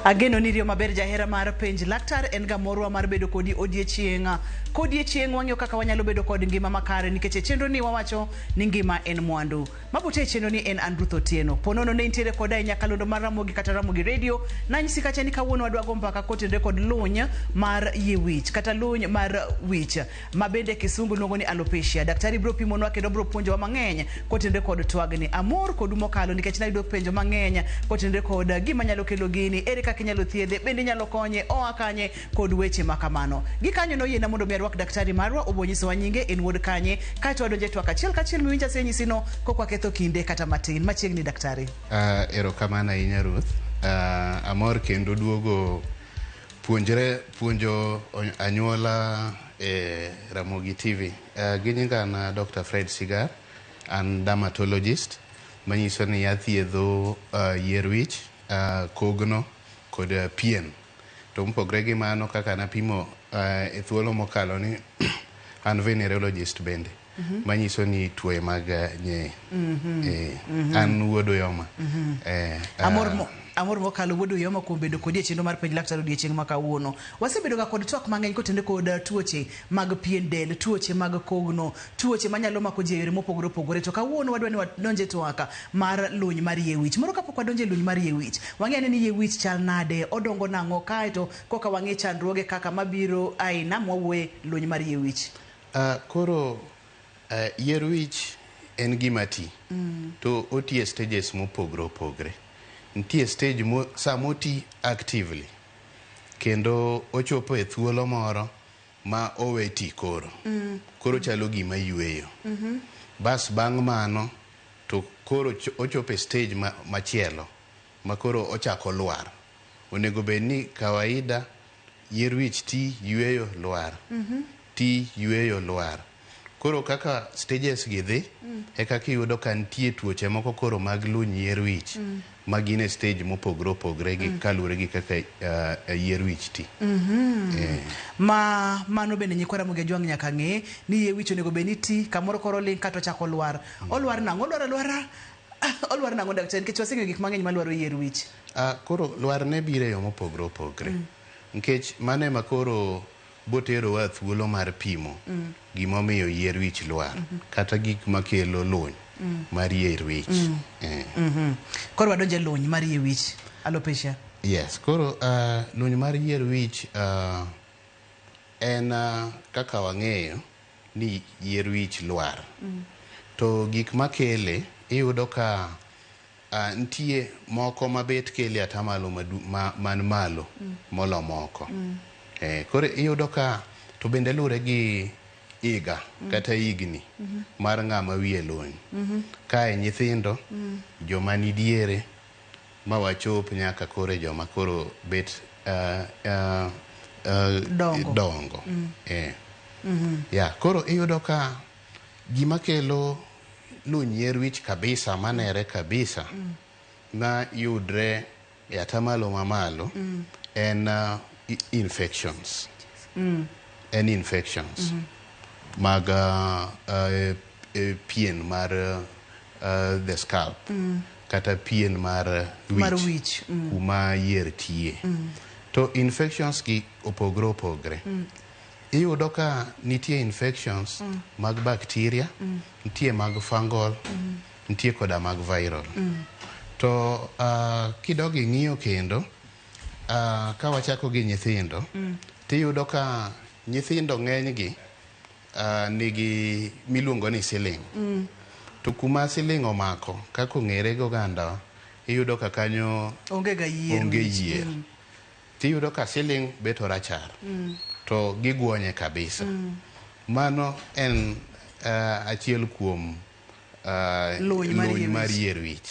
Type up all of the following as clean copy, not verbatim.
Ageno ni riyo maber jahera mar penj laktar en ga morwa mar bedo kodi odiechieng' kodiechieng' wang'iyo kaka wanyalo bedo kod ngima makare nikech e chenro ni wawacho ni ngima en mwandu. Mabute e chenro ni en an Ruth Otieno. Ponono ne intiere koda e nyakalondo mar Ramogi kata Ramogi Radio, nanyisi kacha ni kawuono wadwa go mbaka kotenre kod luny mar yie wich kata luny mar wich ma bende kisungu luongo ni alopecia. Daktari bro pimonwa kendo bro puonjowa mang'eny kotenre kod twagni. Amor kodu mokalo nikech nayudo penjo mang'eny kotenre kod gima nyalo kelo gini, ere kaka inyalo thiedhe, bende inyalo konye, oa kanye kod weche ma kamano. Gikanyo noyiena mondo mi arwak daktari marwa, obo nyisowa nyinge, en wuod kanye, kaeto wadonjo e twak achiel kachiel miwinjo asenyisi no kok waketho kinde kata matin. Machiegni daktari. Erokamano ahinya Ruth. Amor kendo duogo puonjre puonjo anyuola e Ramogi TV. Gi nyinga an Dr. Fred Sigar, an dermatologist manyiso ni athiedho yier wich, kogno kod pien. To mopogre gi mano kaka napimo e thuolo mokalo ni an venereologist bende. Manyiso ni tuoye mag nyeye. An wuod Uyoma. Amor mokalo wuod Uyoma kuom bedo kodi e chenro mar penj laktar odiechieng' ma kawuono. Wasebedo ga kod twak mang'eny kotenore kod tuoche mag pien del, tuoche mag kogno, tuoche manyalo mako ji e yore mopogore opogore. To kawuono wadwa ni wadonj e twak mar luny mar yie wich. Moro kapok wadonjo e luny mar yie wich, wang'e ane ni yie wich chal nade, odongo nang'o, kaeto koka wang'e chandruoge kaka mabiro aina mwawuoye luny mar yie wich. Koro yier wich en gima ti to oti e stages mopogre opogre. Nitie stage mo, sama oti actively kendo ochopo e thuolo moro ma owe ti koro. Koro chalo gima yueyo. Bas bang' mano to koro ochopo e stage machielo ma koro ochako lwar. Onego bed ni kawaida yier wich ti yueyo lwar. Ti yueyo lwar. Koro kaka stages gi dhi, e kaka iyudo ka nitie tuoche moko koro mag luny yier wich ma gin e stage mopogre opogre gi kaluwore gi kaka yier wich ti. Ma mano bende nyikwa Ramogi Ajwang' nyaka ng'e ni yie wich onego bed ni ti kamoro koro ling' kata ochako lwar. Olwar nang'o? Olwar alwara. Olwar nang'o daktari? Nikech waseng'eyo gik mang'eny malwaro yier wich. Koro lwar ne biro e yo mopogre opogre. Nikech mano ema koro boterowa thuolo mar pimo gimomiyo yier wich lwar kata gik makelo luny mar yier wich. Koro wadonjo e luny mar yie wich, alopecia. Yes, koro luny mar yier wich en kaka wang'eyo ni yier wich lwar. To gik makele iyudo ka nitie moko mabet kele atamalo man malo molo moko. Koro iyudo ka to bende luwore gi higa kata higni mar ng'ama wiye luny. Kae nyithindo, joma ni diere ma wachop nyaka koro e joma koro bet Dongo. dongo. Yeah, koro iyudo ka gima kelo luny yier wich kabisa manere kabisa ma yudre e atamalo mamalo en infections. En infections mag pien mar the scalp kata pien mar wich, Mar wich, kuma yier tie. To infections gi opogre opogre. Iyudo ka nitie infections mag bacteria, nitie mag fungal, nitie koda mag viral. To kidog ing'iyo kendo, ka wachako gi nyithindo, tiyudo ka nyithindo ng'eny gi nigi miluongo ni siling. To kuma siling omako, kaka ong'ere gi oganda, iyudo ka kanyo Onge ga yier onge wich. yier. Tiyudo ka siling bet orachar. To giguonye kabisa. Mano en achiel kuom Luny mar luny yie mar wich. yier wich.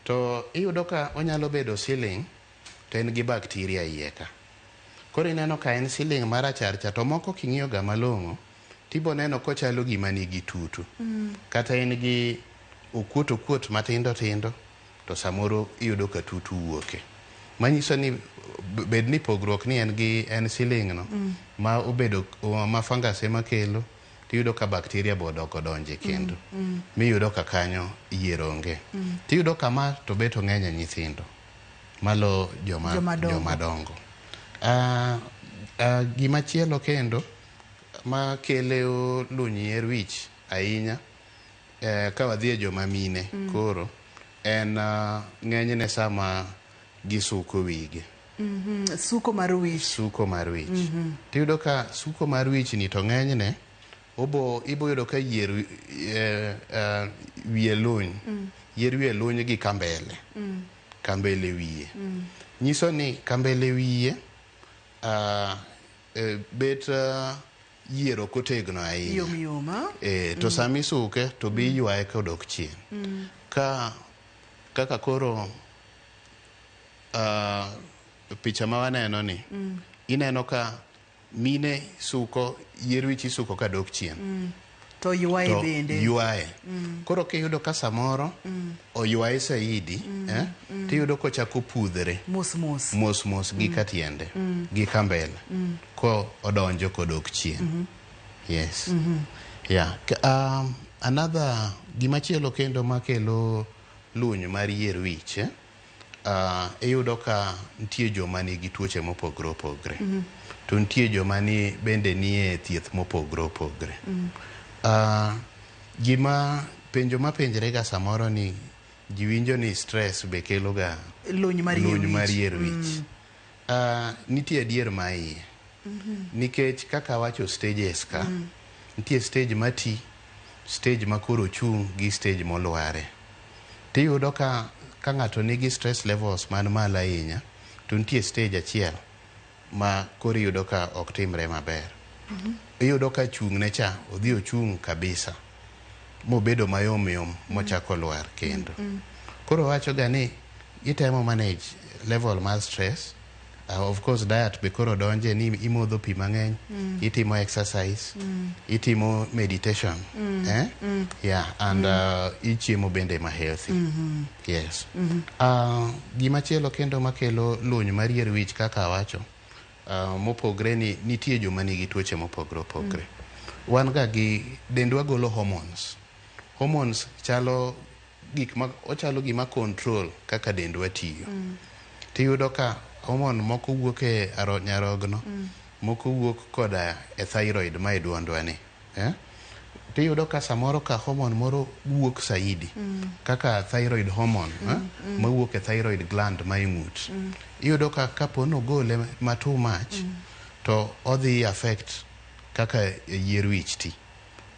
To iyudo ka onyalo bedo siling to en gi bacteria iye ka. Koro ineno ka en siling marachar cha to moko king'iyo ga malong'o tibo neno kochalo gima nigi tutu. Kata en gi okuot okuot matindo tindo to samoro iyudo ka tutu wuoke. Manyiso ni bed ni pogruok ni en gi en siling no ma obedo ma fungus ema kelo tiyudo ka bacteria be odok odonje kendo. Miyudo ka kanyo yier onge. Tiyudo ka ma to bet ong'eny e nyithindo. malo joma, Joma dongo. joma dongo. Gimachielo kendo makelo luny yier wich ahinya ka wadhi e joma mine koro en ng'enyne sama gisuko wigi. Suko mar wich. Suko mar wich. Tiyudo ka suko mar wich ni to ng'enyne obo ibo yudo ka yier wiye luny. Yier wiye luny gi kambele. Kambele wiye. Nyiso ni kambele wiye bet yier ok otegno ahinya. Yom yom, ah? To sama isuke to be iywaye kodok chien. Ka kaka koro picha ma waneno ni ineno ka mine suko yier wich isuko kadok chien. To ywaye to bende. Ywaye. Koro kiyudo ka samoro oywaye saidi, tiyudo kochako pudhre. Mos mos. Mos mos gi katiende, gi kambele. Ko odonjo kodok chien. Yes. Yeah. Another gimachielo kendo makelo luny mar yier wich, iyudo ka nitie joma nigi tuoche mopogore opogore. To nitie joma ni bende nie thieth mopogore opogore. Gima penjo mapenjre ga samoro ni ji winjo ni stress be kelo ga luny mar yier luny mar wich. Yier wich. Nitie adier ma iye. Nikech kaka awacho stages ka, nitie stage mati, stage ma koro chung' gi stage molware. Tiyudo ka ng'ato nigi stress levels man malo ahinya, to nitie stage achiel ma koro iyudo ka ok timre maber. Iyudo ka chung' ne cha, odhi ochung' kabisa, mobedo mayom yom, mochako lwar kendo. Koro wacho ga ni itemo manage level mar stress. Of course diet be koro donje ni imodho pi mang'eny, itimo exercise, itimo meditation, eh? Yeah, and ichiemo bende ma healthy. Yes. Gimachielo kendo makelo luny mar yier wich kaka awacho, mopogre ni nitie joma nigi tuoche mopogre opogre. Wan ga gi dendwa golo hormones. Hormones chalo gik ma ochalo gima control kaka dendwa tiyo. Tiyudo ka hormone moko wuok e nyarogno, moko wuok koda e thyroid ma e duondwa ni. Eh? Tiyudo ka samoro ka hormone moro wuok saidi, kaka thyroid hormone, eh? Mawuok e thyroid gland ma e ng'ut. Iyudo ka kapo ni ogole ma too much, to odhi affect kaka yier wich ti.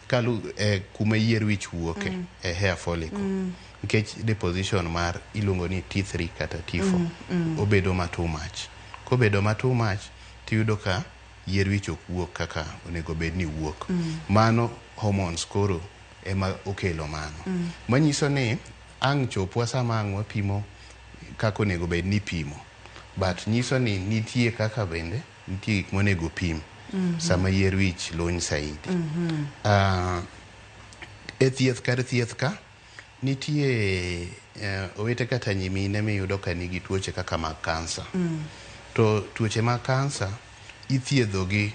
Kalu kuma yier wich wuoke e hair follicle. Nikech deposition mar iluongo ni T3 kata T4 obedo ma too much. Kobedo ma too much, tiyudo ka yier wich ok wuok kaka onego bed ni wuok. Mano hormones koro ema okelo mano. Manyiso ni ang' chopwa sama ang' wapimo kaka onego bed ni ipimo. But nyiso ni nitie kaka bende nitie gik monego pim sama yier wich luny saidi. E thieth kar thieth ka nitie owete kata nyimine miyudo ka nigi tuoche kaka mag kansa. To tuoche mag kansa ithiedho gi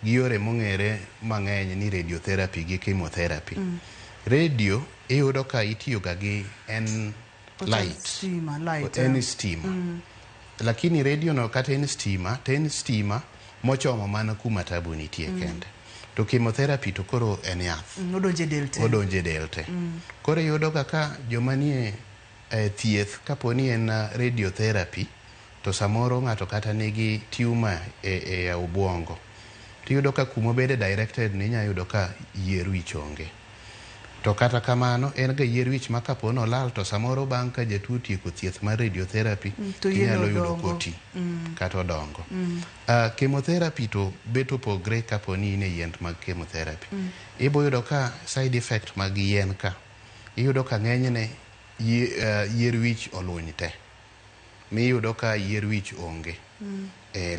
yore mong'ere mang'eny ni radiotherapy gi chemotherapy. Radio iyudo ka itiyo ga gi en light. Stima, light. En stima. Lakini radio no kata en stima, to en stima mochomo mana kuma tabu nitie kende. To chemotherapy to koro en yath. Odonje del te. Odonje del te. Koro iyudo ga ka joma nie thieth kapo ni en radiotherapy to samoro ng'ato kata nigi tumor e obwongo. Tiyudo ka kumobede directed ni inya yudo ka yier wich onge. To kata kamano en ga yier wich ma kapo ni olal to samoro bang' ka jatuo otieko thieth mar radiotherapy To yien inyalo yudo odongo. koti kata odongo. Chemotherapy to bet opogre kapo ni in e yien mag chemotherapy. Ibo yudo ka side effect mag yien ka iyudo ka ng'enyne yier wich oluny te. Miyudo ka yier wich onge.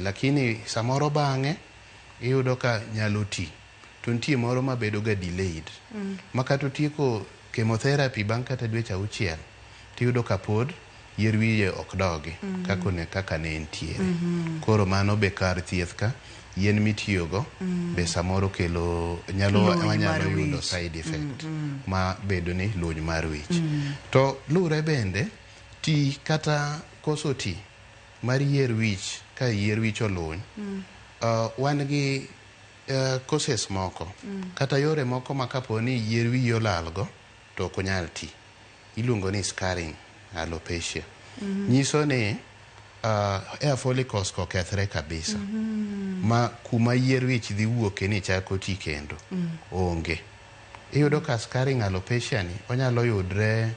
Lakini samoro bang'e iyudo ka nyalo ti. To nitie moro mabedo ga delayed. Ma kata otieko chemotherapy bang' kata dweche 6 tiyudo ka pod yier wiye ok dogi kaka ne entiere. Koro mano be kar thieth ka yien mitiyogo be samoro kelo nyalo Luny wanyalo mar yudo wich. side effect ma bedo ni luny mar wich. To lure bende ti kata koso ti. mar yier wich ka yier wich oluny, wan gi causes moko kata yore moko ma kapo ni yier wiyi olalgo to ok onyal ti. Iluongo ni scarring alopecia. Nyiso ni hair follicles ko okethre kabisa. Ma kuma yier wich dhi wuoke ni chako ti kendo onge. Iyudo ka scarring alopecia ni onyalo yudre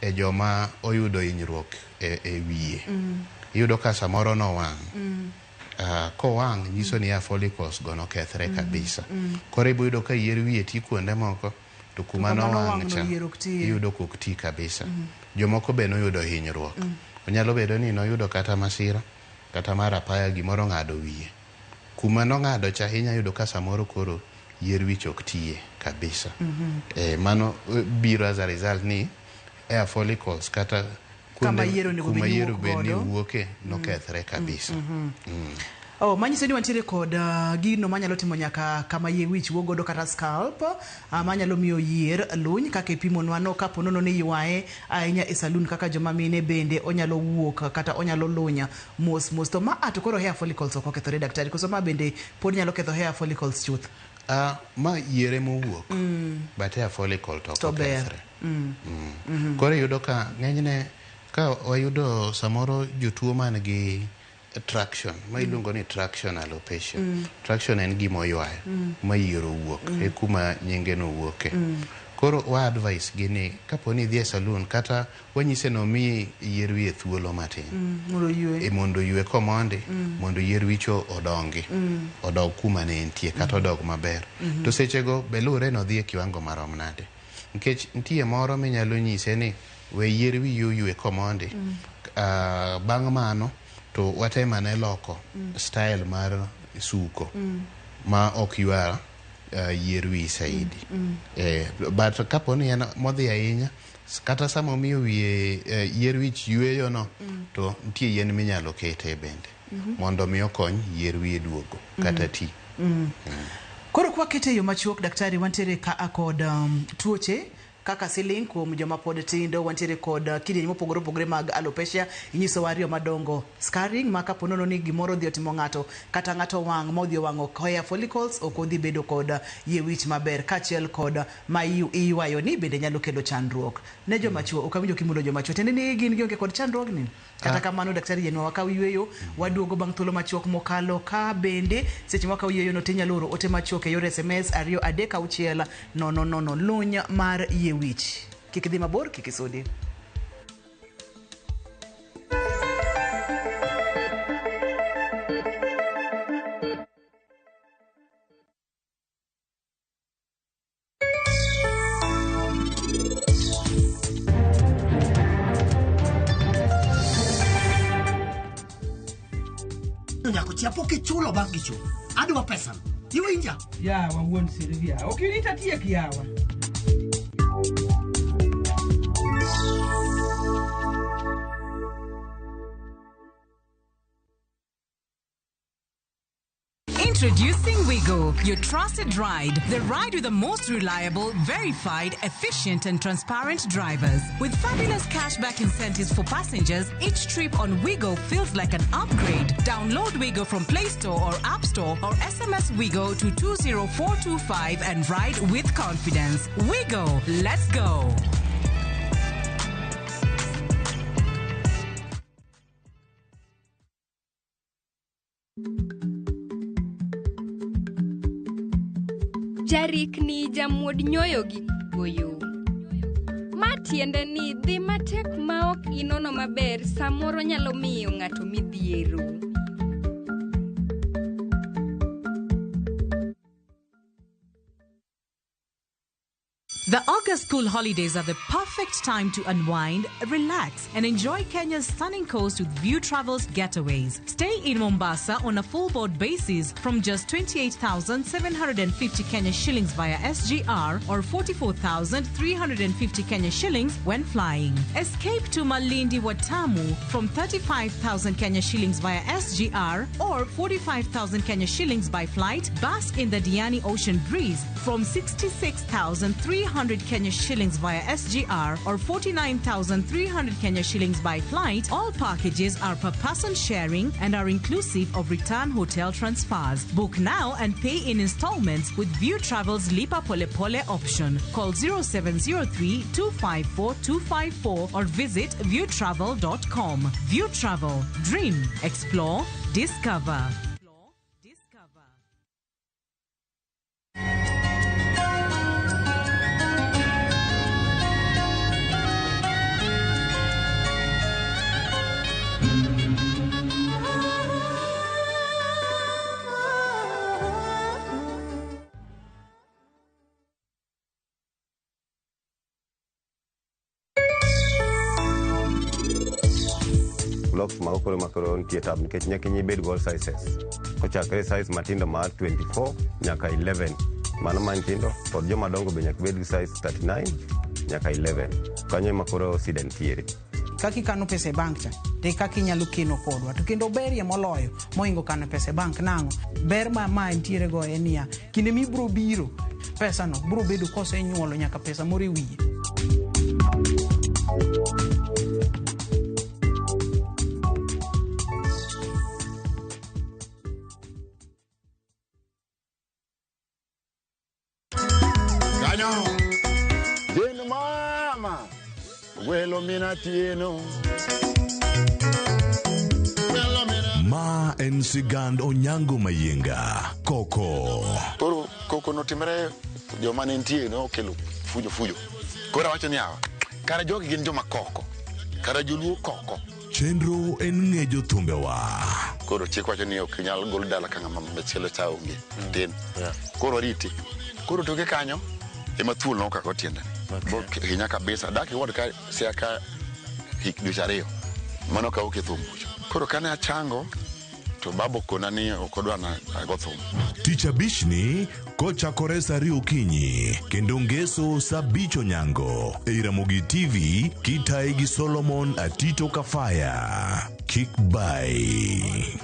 e joma oyudo hinyruok e wiye. Iyudo ka samoro nowang'. Kowang' nyiso ni hair follicles go nokethre kabisa. Koro ibo yudo ka yier wiye ti kuonde moko to kuma To kama nowang' nowang' cha no yier ok tiye. iyudo kok ti kabisa. Jomoko be noyudo hinyruok. Onyalo bedo ni noyudo kata masira kata mar apaya gimoro ong'ado wiye. Kuma nong'ado cha inya yudo ka samoro koro yier wich ok tiye kabisa. Mano biro as a result ni hair follicles kata Kama kuonde yier onego kuma bed ni yier wuok bed ni godo. wuoke nokethre kabisa. Oh, manyiso ni wantiere kod gino manyalo timo nyaka kama yie wich wuok godo kata scalp manyalo miyo yier luny kaka ipimonwa no kapo nono ni ywaye ahinya e saloon kaka joma mine bende onyalo wuok kata onyalo luny mos mos. To ma to koro hair follicles ok okethore daktari, koso ma bende pod nyalo ketho hair follicles chuth? Ma yiere mowuok but hair follicle to ok To ber. okethre. Koro iyudo ka ng'enyne ka wayudo samoro jotuo man gi traction ma iluongo ni traction alopecia. Traction en gima oywayo ma yier owuok e kuma nyinge no wuoke. Koro wa advice gi ni kapo ni idhi e saloon kata wanyise ni omi yier wiye thuolo matin. Mondo oywe. Mondo oywe komondi mondo yier wich odongi odog kuma ne entie kata odog maber. To sechego be luwre ni odhi e kiwango marom nade. Nikech nitie moro minyalo nyise ni we yier wiyi oywe komondi. Bang' mano to watem ane loko style mar suko ma ok ywa yier wiyi saidi. But kapo ni en modhi ahinya kata sama omiyo wiye yier wich yweyo no to nitie yien minyalo kete bende mondo mi okony yier wiye duogo kata ti. Koro kwakete e yo machuok daktari, wantiere ka kod tuoche kaka siling kuom joma pod tindo, wantiere kod kidienje mopogore opogore mag alopecia. Inyisowa ariyo madongo, scarring ma kapo nono ni gimoro odhi otimo ng'ato kata ng'ato wang' ma odhi owang'o hair follicles ok odhi bedo kod yie wich maber, kaachiel kod ma iywayo ni bende nyalo kelo chandruok ne joma chuo. Ok awinjo kimulo joma chuo, tiende ni gin gionge kod chandruogni. Kata kamano daktari yienwa wakaw yweyo, waduogo bang' thuolo machuok mokalo. Ka bende seche mwakaw yweyo no tinyalo oro ote machuok e yor SMS 236 0 0. Luny mar yie wich. Kik idhi mabor, kik isudi. Nyako chia pok ichulo bang' gicho. Adwa pesa. Iwinja? Yawa wuon Sylvia, ok irita tiek yawa. Introducing Wigo, your trusted ride. The ride with the most reliable, verified, efficient, and transparent drivers. With fabulous cashback incentives for passengers, each trip on Wigo feels like an upgrade. Download Wigo from Play Store or App Store or SMS Wigo to 20425 and ride with confidence. Wigo, let's go. Jarikni jamuod nyoyo gi goyo. Ma tiende ni dhi matek ma ok inono maber samoro nyalo miyo ng'ato midhiero. The August school holidays are the perfect time to unwind, relax, and enjoy Kenya's stunning coast with View Travels getaways. Stay in Mombasa on a full board basis from just 28,750 Kenya shillings via SGR or 44,350 Kenya shillings when flying. Escape to Malindi Watamu from 35,000 Kenya shillings via SGR or 45,000 Kenya shillings by flight. Bask in the Diani Ocean breeze from 66,350 300 Kenya shillings via SGR or 49,300 Kenya shillings by flight. All packages are per person sharing and are inclusive of return hotel transfers. Book now and pay in installments with View Travel's Lipa Pole Pole option. Call 0703 254 254 or visit viewtravel.com. View Travel. Dream, explore, discover. Blocks ma okoro makoro nitie tab nikech nyaka ibed go all sizes kochakre size matindo mar 24 nyaka 11 mano ma nyithindo kod joma dongo be nyaka bed gi size 39 nyaka 11 kanyo ema koro sida nitiere. Kaka ikano pesa e bank cha te kaka inyalo keno kodwa to kendo berie moloyo mohingo kano pesa e bank nang'o ber ma ma ntiere go en niya kinde mibro biro pesa no bro bedo kosenyuolo nyaka pesa moro e wiye. Kanyo. Jeno mama. Welo mina tieno. Ma en sigand Onyango Mayienga, Koko. Koro koko notimre joma ne nitie no okelo fujo fujo. Koro awacho ni yawa, kara jogi gin joma koko. Kara joluo koko. Chenro en ng'e jothumbewa. Koro chik wacho ni ok inyal gol dala ka ng'ama machielo cha onge. Tin. Koro riti. Koro toke kanyo ema thuol nokako tiende. Bo hinya kabisa. Dak iwuod ka sia ka hik dweche ariyo. Mano ka ok e thum kucho. Koro kane achango to baba okona ni ok odwa na ago thum. Tich abichni kochakore saa ariyo okinyi kendo ngeso saa abich onyango ei Ramogi TV kitayi gi Solomon Atito Kafaya. Kik bai.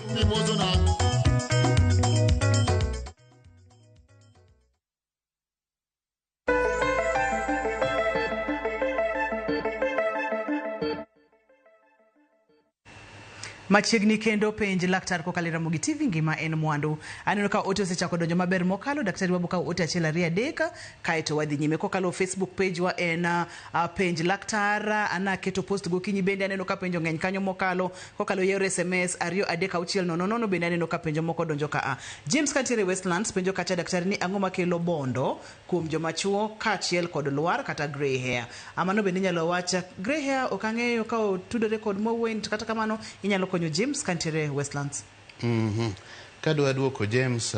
Machiegni kendo penj laktar kokalo e Ramogi TV ngima en mwandu. Aneno ka ote osechako donjo maber mokalo. Daktari wabo kawo ote achiel ariyo adek kaeto wadhi nyime kokalo Facebook page wa en penj laktar. Ana keto post gokinyi bende aneno ka penjo ng'eny kanyo mokalo kokalo yor SMS 2 3 6 0 0 bende aneno ka penjo moko donjo ka a. James kantiere Westlands penjo kacha daktari ni ang'o makelo bondo kuom joma chuo kaachiel kod lwar kata grey hair. Amano bende inyalo wacha grey hair ok ang'eyo ka otudore kod Mowen to kata kamano inyalo konyo James kantiere Westlands. Kadwa duoko James,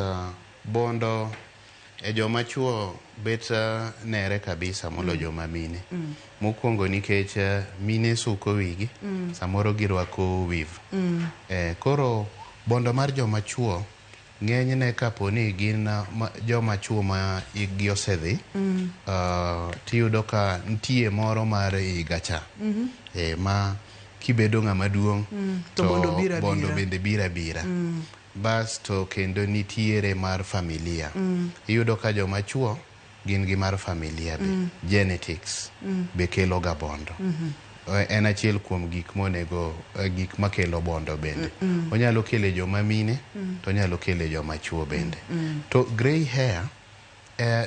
bondo e joma chuo bet nere kabisa molo joma mine. Mokwongo nikech mine suko wigi, samoro girwako weave. Koro bondo mar joma chuo ng'enyne kapo ni gin joma chuo ma hikgi osedhi, tiyudo ka nitie moro mar higa cha. Ma kibedo ng'ama duong' To bondo biro bondo abira. bende biro abira. Bas to kendo nitiere mar familia. Iyudo ka joma chuo gin gi mar familia be. Genetics be kelo ga bondo. En achiel kuom gik monego gik makelo bondo bende. Onyalo kele joma mine, to onyalo kele joma chuo bende. To grey hair,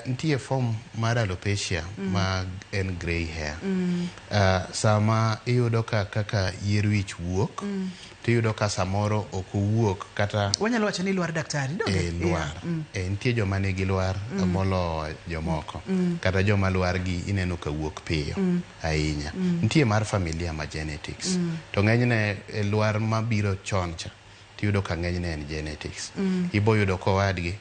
nitie form mar alopecia ma en grey hair. Sama iyudo ka kaka yier wich wuok, tiyudo ka samoro ok owuok kata Wanyalo wacho ni lwar daktari, donge? Lwar. Nitie joma nigi lwar molo jomoko. Kata joma lwar gi ineno ka wuok piyo ahinya. Nitie mar familia ma genetics. To ng'enyne lwar mabiro chon cha, tiyudo ka ng'enyne en genetics. Ibo yudo kowadgi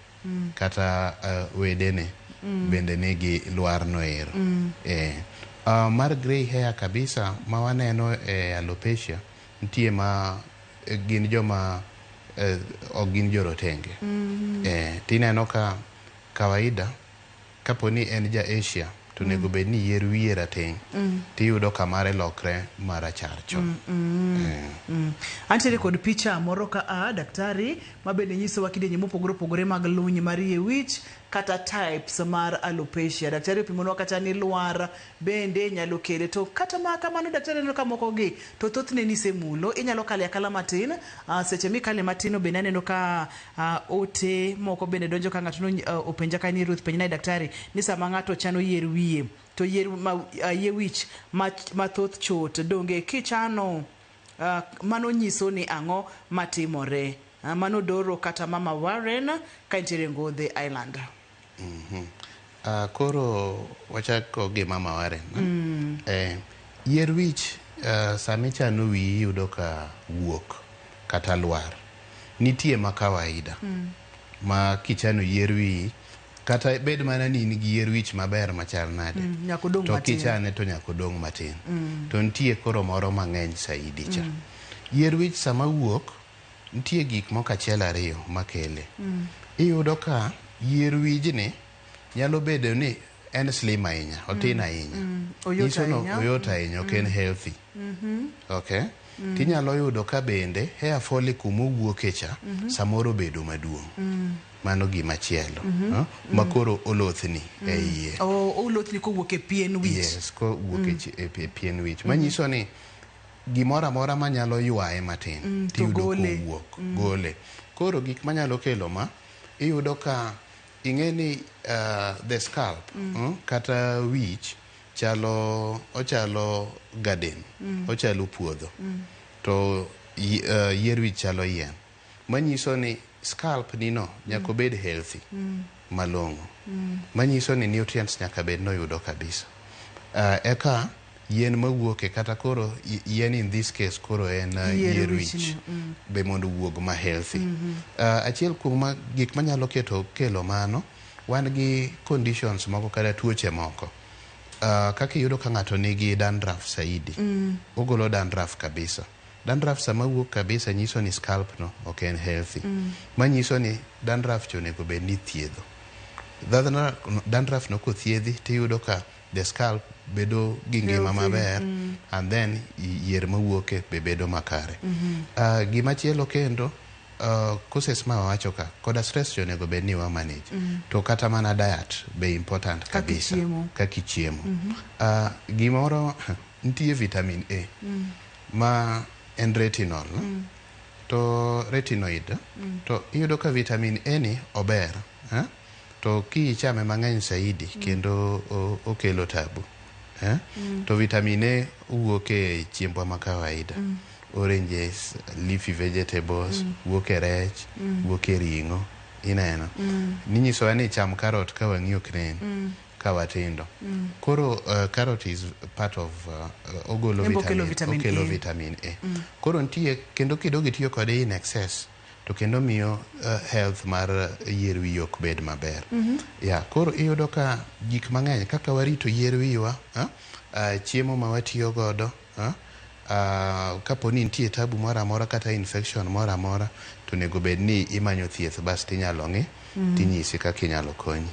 kata wedene bende nigi lwar no ero. Mar grey hair kabisa ma waneno e alopecia nitie ma gin joma ok gin jorotenge. Tineno ka kawaida kapo ni en ja Asia to onego bed ni yier wiye rateng' tiyudo ka mare lokre marachar chon. Antiere kod picha moro ka a daktari ma bende nyisowa kidienje mopogore opogore mag luny mar yie wich kata types mar alopecia. Daktari opimonwa kata ni lwar bende nyalo kele to kata ma kamano daktari aneno ka moko gi to thothne nisemulo inyalo kale akala matin seche mikale matin bende aneno ka ote moko bende donjo ka ng'ato openja ka ni Ruth penjna daktari ni sama ng'ato chano yier wiye to yier ma yie wich mathoth chot donge kichano mano nyiso ni ang'o matimore. Mano Doro kata Mama Warren ka nitiere Ngodhe Island. Koro wachako gi Mama Warren. Yier wich sama ichano wiyi iyudo ka wuok kata lwar. Nitie ma kawaida ma kichano yier wiyi kata bed mana ni in gi yier wich maber machal nade nyaka odong' to matin. Kichane to nyaka odong' matin. To nitie koro moro mang'eny saidi cha. Yier wich sama wuok nitie gik moko achiel ariyo makele. Iyudo ka yier wijni nyalo bedo ni en slim ahinya, otin ahinya. Oyot Nyiso no ahinya. oyot ahinya, ok en healthy. Okay? Tinyalo yudo ka bende hair follicle mowuoke cha samoro obedo maduong'. Mano gima chielo. Ma koro olothni e iye. Olothni kowuok e pien wich. Yes, kowuok e pien wich. Manyiso ni gimoro amora manyalo ywaye matin to tiyudo gole. kowuok gole. Koro gik manyalo kelo ma iyudo ka ing'e ni the scalp kata wich chalo ochalo garden ochalo puodho to yier wich chalo yien manyiso ni scalp ni no nyaka obed healthy malong'o manyiso ni nutrients nyaka bed noyudo kabisa eka yien mawuoke kata koro yien in this case koro en Yier yier wich wich ni, be mondo owuog ma healthy. Achiel kuom gik manyalo keto kelo mano wan gi conditions moko kata tuoche moko kaka iyudo ka ng'ato nigi dandruff saidi ogolo dandruff kabisa. Dandruff sama wuok kabisa nyiso ni scalp no ok en healthy manyiso ni dandruff cha onego bed ni thiedho. Dandruff no kothiedhi tiyudo ka the scalp bedo gi ngima Healthy, maber and then yier mawuoke be bedo makare. Gimachielo kendo causes ma wawacho ka koda stress cha onego bed ni wa manage to kata mana diet be important Kaka kabisa ichiemo. kaka ichiemo. Gimoro nitie vitamin A ma en retinol to retinoid to iyudo ka vitamin A ni ober to kichame mang'eny saidi kendo okelo tabu to vitamin A wuok e chiembwa ma kawaida oranges, leafy vegetables wuok e rech wuok e ring'o ineno ninyisowa ni cham carrot ka wang'i ok nen ka watindo koro carrot is part of ogolo En be okelo vitamin, vitamin okelo A. vitamin A koro nitie kendo kidogo itiyo kode in excess to kendo miyo health mar yier wiyi ok bed maber yeah, koro iyudo ka gik mang'eny kaka warito yier wiwa chiemo ma watiyo godo kapo ni nitie tabu moro amora kata infection moro amora to onego bed ni imanyo thieth bas tinyalo ng'i tinyisi kaka inyalo konyi.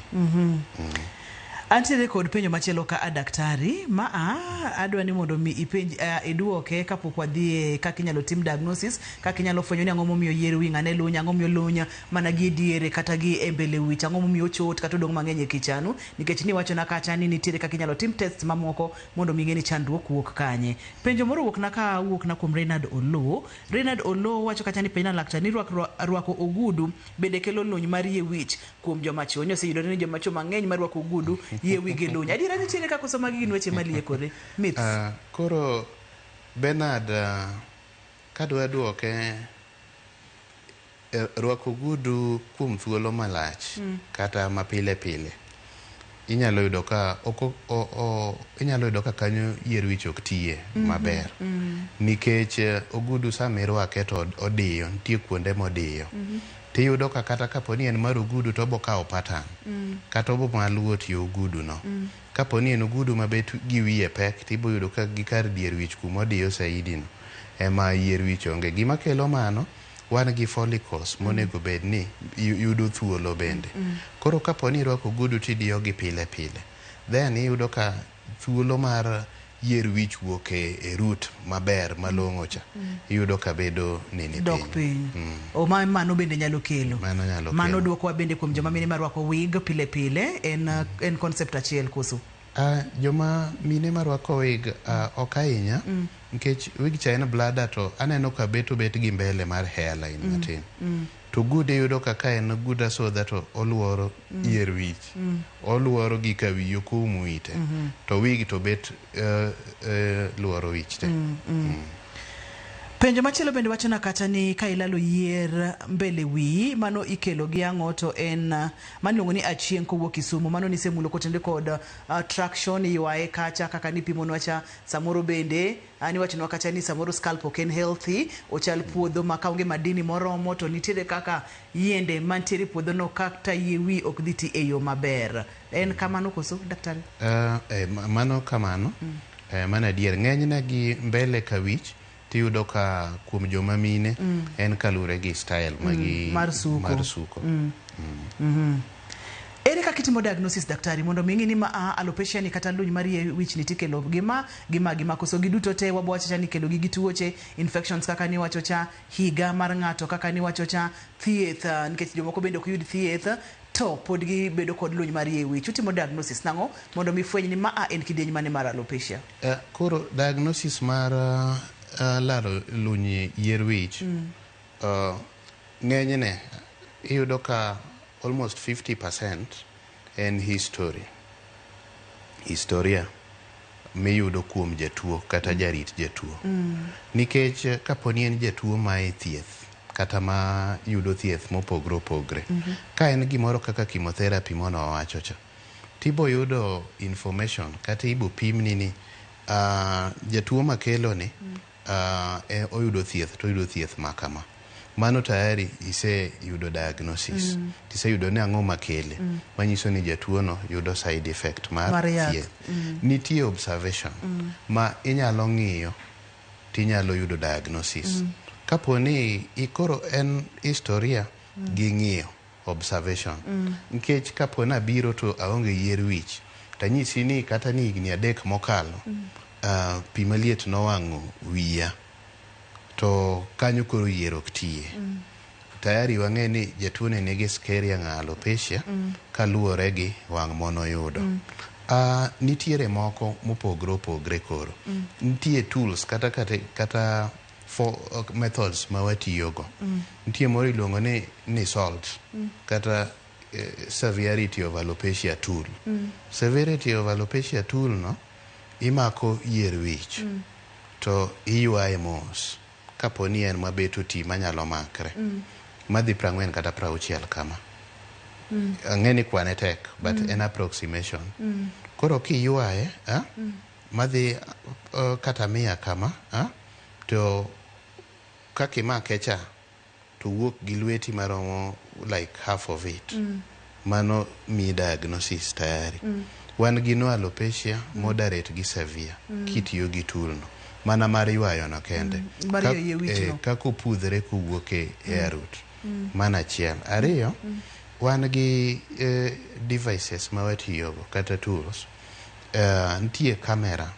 Antiere kod penjo machielo ka a daktari ma a adwa ni mondo mi ipenj iduoke kapok wadhi e kaka inyalo tim diagnosis kaka inyalo fwenyo ni ang'o momiyo yier wi ng'ane luny ang'o momiyo luny mana gi e diere kata gi e mbele wich ang'o momiyo ochot kata odong' mang'eny e kichanu nikech niwachona kacha ni nitiere kaka inyalo tim test mamoko mondo mi ing'e ni chandruok wuok kanye. Penjo moro wuok na ka wuok na kuom Reynard Oloo. Reynard Oloo wacho kacha ni penjna laktar ni rwako ogudu bende kelo luny mar yie wich kuom joma chuo. Ni oseyudore ni joma chuo mang'eny marwako ogudu yie wigi luny. Adiera nitiere ka koso magi gin weche maliekore? Myths. Koro Bernard kadwa duoke rwako ogudu kuom thuolo malach kata mapile pile inyalo yudo ka ok inyalo yudo ka kanyo yier wich ok tiye maber nikech ogudu sama irwake to odiyo nitie kuonde modiyo tiyudo ka kata kapo ni en mar ogudu to obo kawo pattern kata obo mana luwo tiyo ogudu no kapo ni en ogudu mabet gi wiye pek tibo yudo ka gi kar dier wich kuma odiyo saidi no ema yier wich onge. Gima kelo mano wan gi follicles monego bed ni yudo thuolo bende. Koro kapo ni irwako ogudu tidiyo gi pile pile Then iyudo ka thuolo mar yier wich wuok e root maber malong'o cha iyudo ka bedo nini. Dok piny. O ma mano bende nyalo kelo. Mano nyalo Mano kelo. Dwokowa bende kuom joma mine marwako wig pile pile en concept achiel koso? Joma mine marwako wig ok ahinya nikech wig cha en bladder, to aneno ka bet obet gi mbele mar hairline matin. To good iyudo ka ka en good asodha to oluoro yier wich, oluoro gi ka wiyi ok oum ite, to wig to bet luoro wich te. Penjo machielo bende wachona kata ni ka ilalo yier mbele wiyi, mano ikelo gi ang'o? To en mano iluongo ni Achieng' kowuok Kisumu. Mano nisemulo kotenore kod traction ywaye kacha kaka nipimonwa cha. Samoro bende niwachonwa kacha ni samoro scalp ok en healthy, ochal puodho ma kaonge madini moromo to nitiere kaka yiende mantiere e puodho no kata yie wi ok dhi ti e yo maber. En kamano koso, daktari? Mano kamano. Mano adier. Ng'enyne gi mbele ka wich tiyudo ka kuom joma mine en kalure gi style magi mar suko. Mar suko. Ere kaka itimo diagnosis, daktari, mondo mi ing'e ni ma a alopecia ni kata luny mar yie wich ni tikelo gi ma gi ma gi ma, koso giduto te wabo wacho cha ni ikelo gi gi tuoche, infections kaka niwacho cha, higa mar ng'ato kaka niwacho cha, thieth, nikech jomoko bende ok yud thieth to pod gibedo kod luny mar yie wich. Utimo diagnosis nang'o mondo mi fweny ni ma a en kidieny mane mar alopecia? Koro diagnosis mar lalo luny yier wich ng'enyne iyudo ka almost 50% en history, historia miyudo kuom jatuo kata jarit jatuo, nikech kaponi en jatuo ma e thieth kata ma yudo thieth mopogre opogre, ka en gimoro kaka chemotherapy mono wawacho cha, tibo yudo information kata ibo pimni ni jatuo makelo ni oyudo thieth to oyudo thieth ma kama. Mano tayari iseyudo diagnosis. Tiseyudo ni ang'o makele, manyiso ni jatuo no yudo side effect mar Mar yath. thieth. Nitie observation ma inyalo ng'iyo tinyalo yudo diagnosis. Kapo ni koro en historia gi ng'iyo observation, nikech kapo ni abiro to aonge yier wich, tanyisi ni kata ni higni 3 mokalo pi maliet nowang'o wiya, to kanyo koro yier ok tiye. Tayari wang'e ni jatuo ni nigi scarring alopecia kaluwore gi wang' monoyudo. Nitiere moko mopogre opogre. Koro nitie tools kata for methods ma watiyogo. Nitie moro iluongo ni SALT kata severity of alopecia tool. Severity of alopecia tool no imako yier wich to iywaye mos kapo ni en mabet oti manyalo makre madhi 40 kata 60 kama. Ang'e ni kwane tek, but en approximation. Koro kiywaye madhi kata 100 kama to kaka imake cha to wuok gi lweti maromo like half of it, mano miyi diagnosis tayari. Wan gi no alopecia moderate gi severe kitiyo gi tool no mana mar ywayo no kende. Mar ywayo yie wich no. Kaka opudhre kowuok e hair root. Mano achiel. Ariyo, wan gi devices ma watiyogo kata tools. Nitie camera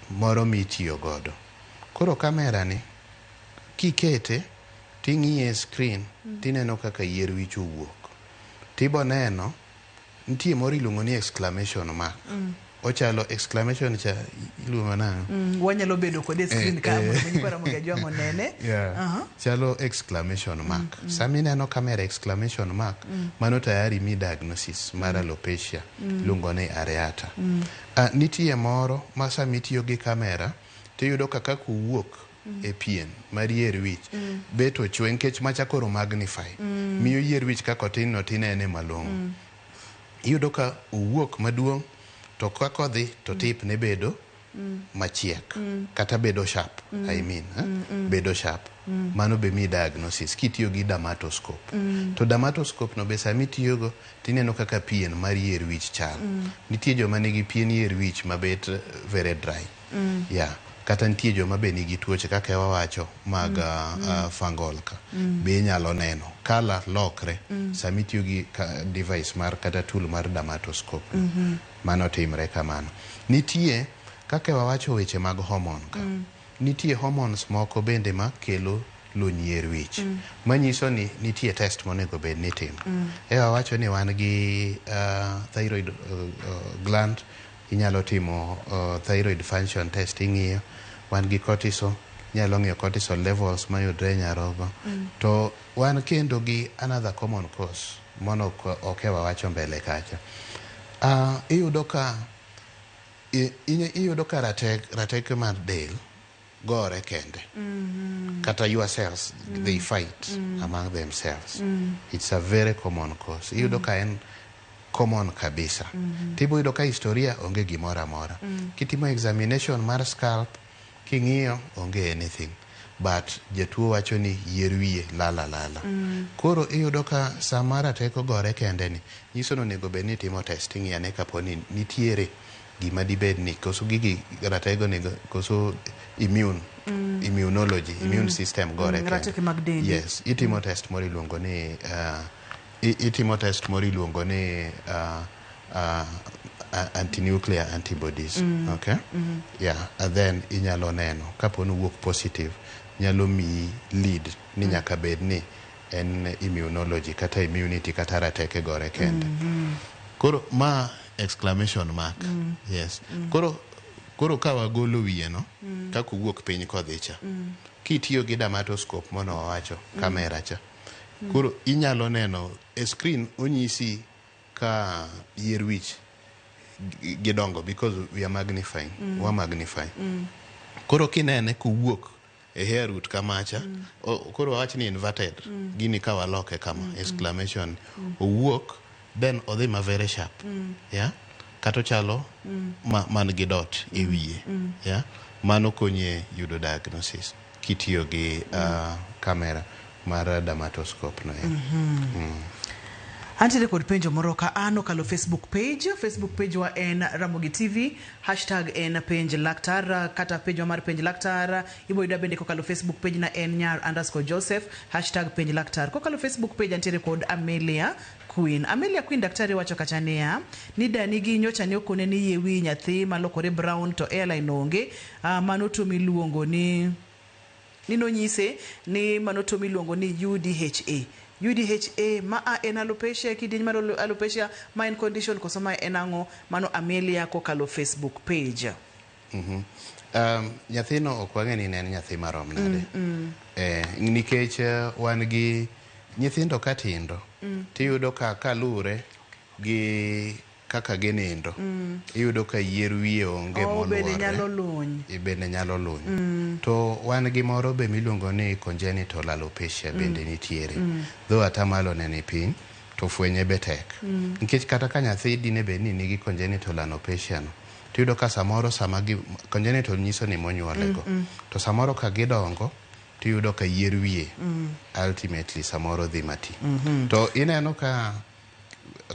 moro mitiyo godo. Koro camera ni kikete ting'iye e screen tineno kaka yier wich owuok. Tibo neno nitie moro iluongo ni exclamation mark. Ochalo exclamation cha iluongo nang'o? Wanyalo bedo kode e screen ka mondo mi nyikwa Ramogi Ajwang' onene. Chalo exclamation mark. Sama ineno camera exclamation mark, mano tayari mi diagnosis mar alopecia iluongo ni areata. Nitie moro ma sama itiyo gi kamera tiyudo ka kaka owuok e pien mar yier wich bet ochwe, nikech macha koro magnify miyo yier wich kaka otin no tinene malong'o. Iyudo ka owuok maduong' to kaka odhi to tip ne bedo machiek kata bedo sharp, I mean, bedo sharp. Mano be mi diagnosis kitiyo gi dermatoscope. To dermatoscope no be sama itiyogo tineno kaka pien mar yier wich chal. Nitie joma nigi pien yier wich mabet very dry, yeah. Kata nitie joma be nigi tuoche kaka wawacho mag fungal ka. Be inyalo neno. Colour lokre sama itiyo gi device mar kata tool mar dermatoscope. Mano timre kamano. Nitie kaka wawacho weche mag hormone ka. Nitie hormones moko bende ma kelo luny yier wich. Manyiso ni nitie test monego bed ni itimo. E wawacho ni wan gi thyroid gland, inyalo timo thyroid function test ing'iyo. Wan gi cortisol, inyalo ng'iyo cortisol levels mayudre e nyarogo. To wan kendo gi another common cause mano ok e wawacho mbele kacha. Iyudo ka iyudo ka rateke mar del gore kende. Kata your cells, they fight among themselves. It's a very common cause. Iyudo ka en common kabisa. Tibo yudo ka historia onge gimoro amora. Kitimo examination mar scalp, king'iyo onge anything. But jatuo wacho ni yier wiye lala lala. Koro iyudo ka sama rateko gore kende ni, nyiso ni onego bed ni itimo test ing'iyo ane kapo ni nitiere gima dibed ni koso gigi ratego nego koso immune immunology immune system gore kende. Rateke mag dendi. Yes, itimo test moro iluongo ni itimo test moro iluongo ni antinuclear antibodies. Okay? Yeah, and then inyalo neno kapo ni owuok positive nyalo miyi lead ni nyaka bed ni en immunology kata immunity kata rateke gore kende. Koro ma exclamation mark. Yes. Koro ka wagolo wiye no kaka owuok piny kodhi cha. Kitiyo gi dermatoscope mono wawacho kamera cha. Koro inyalo neno e screen onyisi ka yier wich gidongo because we are magnifying. Wa magnify. Koro kinene kowuok e hair root kamacha, koro wawach ni inverted. Gini ka waloke kama exclamation owuok then odhi ma very sharp. Yeah? Kata ochalo man gi dot e wiye. Yeah? Mano konyi e yudo diagnosis kitiyo gi camera mar dermatoscope no. Antiere kod penjo moro ka an okalo Facebook page. Facebook page wa en Ramogi TV, hashtag en penj laktar, kata page wa mar penj laktar. Ibo yuda bende kokalo Facebook page na en nyar_Joseph, hashtag penj laktar. Kokalo Facebook page antiere kod Amelia Queen. Amelia Queen daktari wacho kacha niya, ni dani gi nyocha ne okone ni yie wi nyathi malokore brown to airline onge. Mano tuo miluongo ni nonyise ni mano tuo miluongo ni UDHA. UDHA ma a en alopecia, kidieny mar alopecia ma en condition koso ma en ang'o? Mano Amelia kokalo Facebook page. Nyathino ok wang'e ni ne en nyathi marom nade. Nikech wan gi nyithindo ka tindo, tiyudo ka kalure gi kaka ginindo, iyudo ka yier wiye onge bende moluorre. Nyalo luny. Bende nyalo luny. To wan gi moro be miluongo ni congenital alopecia bende nitiere. Though atamalo ne ni piny, to fwenye be tek. Nikech kata ka nyathi dine bed ni nigi congenital alopecia no, tiyudo ka samoro sama gi congenital nyiso ni monyuolego. To samoro ka gidongo, tiyudo ka yier wiye ultimately samoro dhi mati. To ineno ka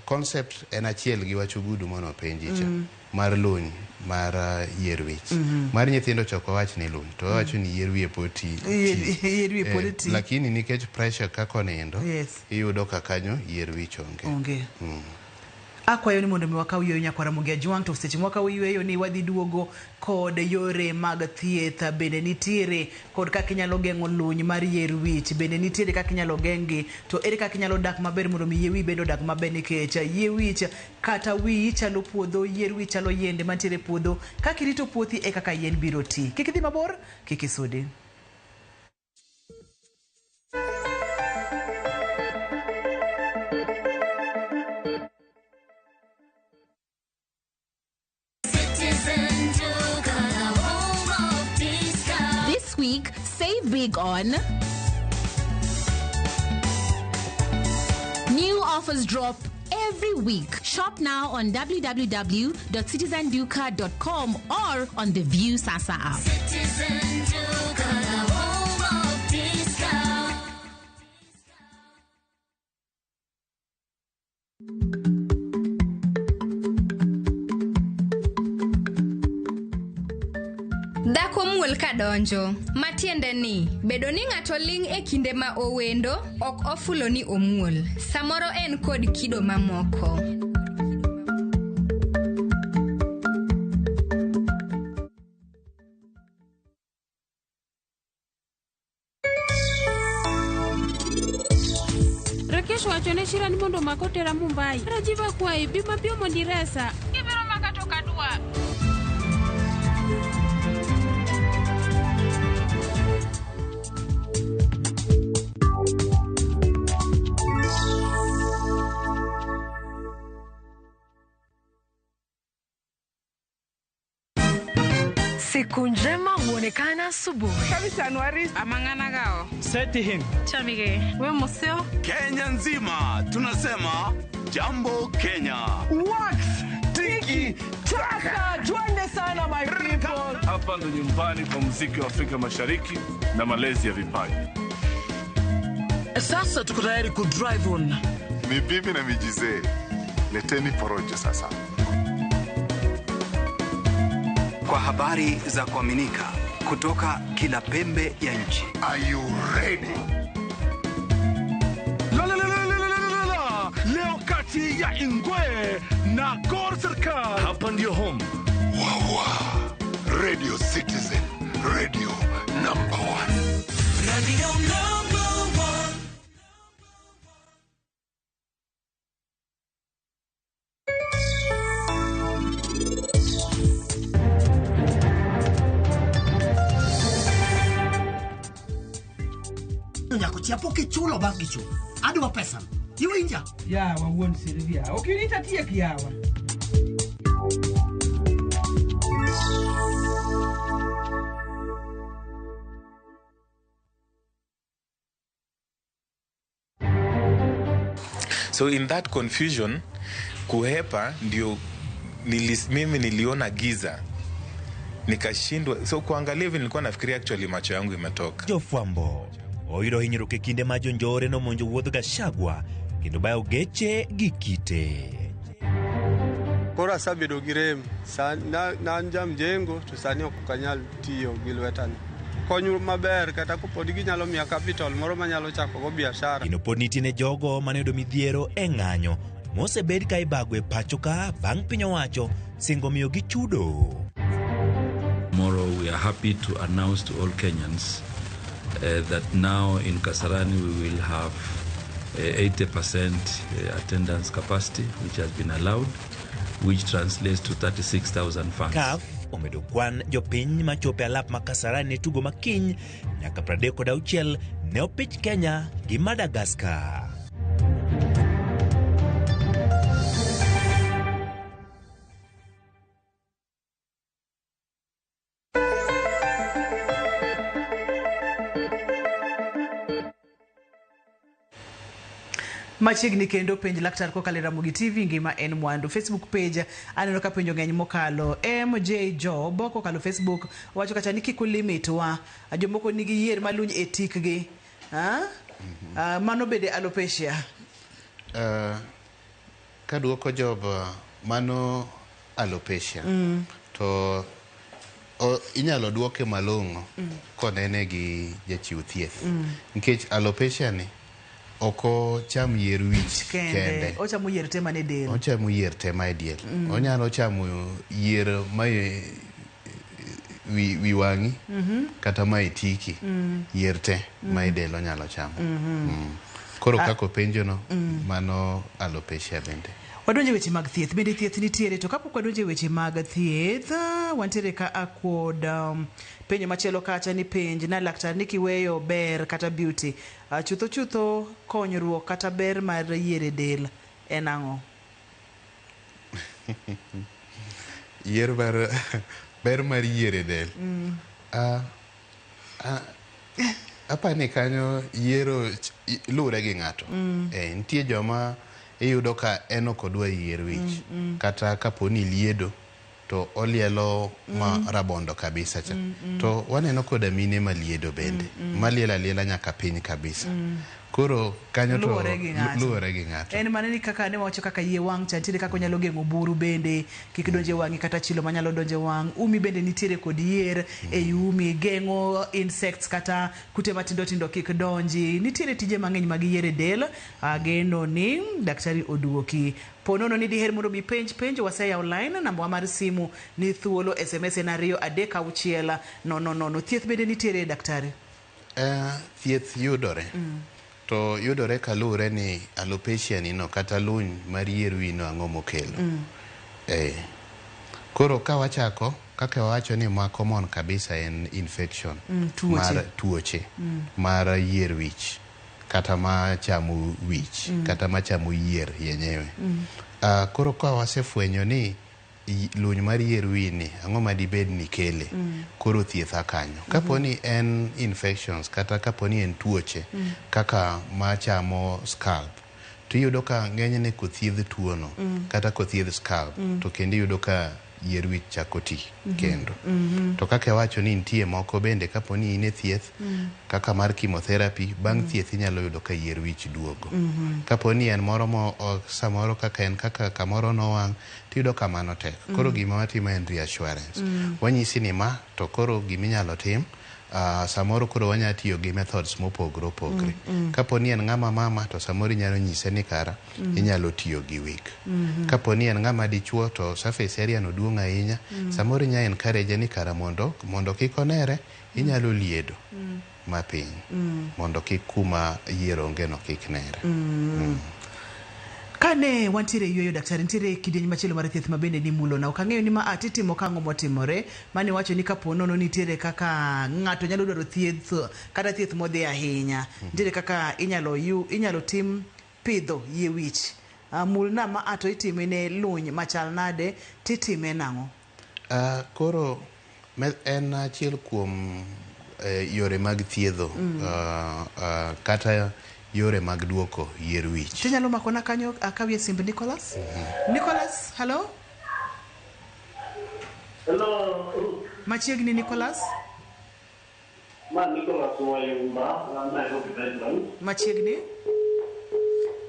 concept en achiel gi wach ogudu mano penji cha mar luny mar yier wich. Mar nyithindo chok wawach ni luny, to wawacho ni yier wiye pod ti. Yier wiye pod ti. Lakini nikech pressure kaka onindo, iyudo ka kanyo yier wich onge. Onge. Akwayo ni mondo mi wakaw yweyo nyakwara Ramogi Ajwang', to seche mwakawo yweyo ni wadhi duogo kod yore mag thieth bende nitiere kod kaka inyalo geng'o luny mar yier wich, bende nitiere kaka inyalo geng'gi, to ere kaka inyalo dak maber mondo mi yie wiyi bende odag maber, nikech yie wich kata wiyi chalo puodho, yier wich chalo yiende mantiere e puodho, kaka irito puothi e kaka yien biro ti. Kik idhi mabor, kik isudi. This week, save big on new offers drop every week. Shop now on www.citizenduka.com or on the View Sasa app. Citizen Duka, the home of discount. Dhako omuol ka donjo. Matiende ni, bedo ni ng'ato ling' e kinde ma owendo, ok ofulo ni omuol. Samoro en kod kido mamoko. Rakesh wacho ne Shira ni mondo omak otera Mumbai. Rajiv akwayi, bi mapiyo mondo iresa. Gibiro maka to ok adwa. Siku njema huonekana asubuhi. Amang'ana Seti him. Chamige. We museo. Kenya nzima tunasema jambo Kenya. Wax tiki taka, twende sana my people. Hapa ndo nyumbani kwa muziki wa Afrika Mashariki na malezi ya vipaji. Sasa tuko tayari ku drive on. Ni bibi na mijizee, leteni porojo sasa. Kwa habari za kuaminika kutoka kila pembe ya nchi. Are you ready? La, la, la, la, la, la, la, la. Leo kati ya Ingwe na Gor Serikal. Hapa ndio home. Wawa. Radio Citizen, radio number one. Radio number one. Nyako chiapo kichulo bang' gichulo. Adwa pesa. Iwinja? Yawa wuon Silvia. Ok irita tiek yawa. So in that confusion, kuhepa ndio mimi niliona giza nikashindwa. So kuangalia hivi nilikuwa nafikiria actually macho yangu imetoka. Jofwambo oyudo hinyruok e kinde ma jonjore nomonjo wuodh Gachagua kendo bayo geche gi kite. Koro asebedo gi rem na an jamjengo to sani ok anyal tiyo gi lwetani. Kony maber kata koponi ginyalo miya capital moro manyalo chako go biashara. Gino pod nitie ne jogo mane oyudo midhiero e ng'anyo mosebed ka ibago e pacho ka bang' piny owacho singo miyogi chudo. Tomorrow we are happy to announce to all Kenyans that now in Kasarani we will have 80% attendance capacity, which has been allowed, which translates to 36,000 fans. CAF omedo kwan jopiny machopo e alap ma Kasarani ne tugo makiny nyaka 36 ne opich Kenya gi Madagascar. Machiegni kendo penj laktar kokalo e Ramogi TV, ngima en mwandu. Facebook page aneno ka penjo ng'eny mokalo. MJ Job kokalo Facebook wacho kacha ni kik ulimitwa, jomoko nigi yier maluny e tikgi. Mano bende alopecia. Kaduoko Job, mano alopecia. To inyalo duoke malong'o konene gi jachiw thieth. Nikech alopecia ni ok ocham yier wich kende. Ochamo yier te mane del. Ochamo yier te ma e diel. Onyalo chamo yier ma e wi wang'i kata ma e tiki. Yier te ma e del onyalo chamo. Koro kaka openjono, mano alopecia bende. Wadonjo e weche mag thieth. Bende thieth nitiere, to kapok wadonjo e weche mag thieth, wantiere ka kod penjo machielo kacha ni penj na laktar ni kiweyo ber kata beauty, chutho chutho konyruok kata ber mar yier e del en ang'o? Yier mar ber mar yier e del. Apani kanyo yiero luwore gi ng'ato. Nitie joma iyudo ka en ok odwa yier wich. Kata kaponi liedo to olielo ma rabondo kabisa cha. To waneno koda mine maliedo bende. Malielo aliela nyaka piny kabisa. Koro kanyo to Luwore gi ng'ato. luwore gi ng'ato. En mana ni kaka ne wawacho kaka yie wang' cha nitiere kaka onyalo geng'o buru bende kik donj e wang'i kata chilo manyalo donjo e wang'. Umi bende nitiere kod yier ei umi geng'o insects kata kute matindo tindo kik donji. Nitiere tije mang'eny mag yier e del. Ageno ni daktari oduoki. Po nono ni diher mondo mi penj penjo waseyawo line namba wa mar simu ni thuolo SMS en 2 3 6 0 0. Thieth bende nitiere daktari? Thieth yudore. To yudore kaluwore ni alopecia ni no kata luny mar yier wi no ang'o mokelo. Koro ka wachako kaka wawacho ni ma common kabisa en infection tuoche. mar tuoche mar yier wich kata machamo wich kata machamo yier yenyewe. Koro ka wasefwenyo ni luny mar yier wi ni ang'o madibed ni kele, koro thieth a kanyo. Kapo ni en infections kata kapo ni en tuoche kaka machamo scalp, to iyudo ka ng'enyne kothiedh tuono kata kothiedh scalp to kendo iyudo ka yier wich chako ti kendo. To kaka awacho ni nitie moko bende kapo ni in e thieth kaka mar chemotherapy, bang' thieth inyalo yudo ka yier wich duogo. Kapo ni en moro mo samoro kaka en kaka kamoro nowang' tiyudo ka mano tek. Koro gima watimo en reassurance. Wanyisi ni ma to koro giminyalo tim samoro koro wanya tiyo gi methods mopogore opogore. Kapo ni en ng'ama mama to samoro inyalo nyise ni kara inyalo tiyo gi wig. Kapo ni en ng'ama dichuo to surface area no duong' ahinya, samoro inya encourage ni kara mondo kik onere inyalo liedo mapiny mondo kik kuma yier onge no kik nere. Kane wantiere e yueyo daktari, nitiere kidieny machielo mar thieth ma bende nimulona. Ok ang'eyo ni ma a titimo kang'o motimore. Mane iwacho ni kapo nono nitiere kaka ng'ato nyalo dwaro thieth kata thieth modhi ahinya. Nitiere kaka inyalo tim pidho yie wich. Mulna ma a to itime ne luny machal nade titime nang'o? Koro en achiel kuom yore mag thiedho kata yore mag duoko yier wich. Tinyalo makona kanyo akawie simb Nicholas? Nicholas, hello? Hello, Ruth. Machiegni Nicholas? Ma Nicholas Wayumba, Nairobi Redlands. Machiegni?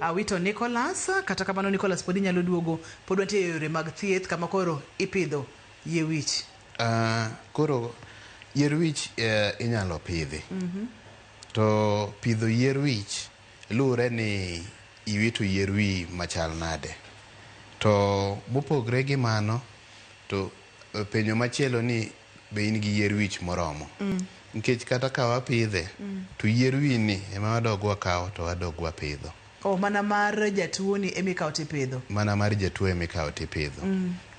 Awito Nicholas, kata kamano Nicholas pod inyalo duogo, pod wantie e yore mag thieth kama koro ipidho yie wich. Koro yier wich inyalo pidhi. To pidho yier wich luwore ni iwito yier wi machal nade. To mopogre gi mano, to penjo machielo ni be in gi yier wich moromo. Nikech kata ka wapidhe, to yier wi ni ema wadog wakawo to wadog wapidho. Oh, mana mar jatuo ni emikawo tipidho. Mana mar jatuo emikawo tipidho.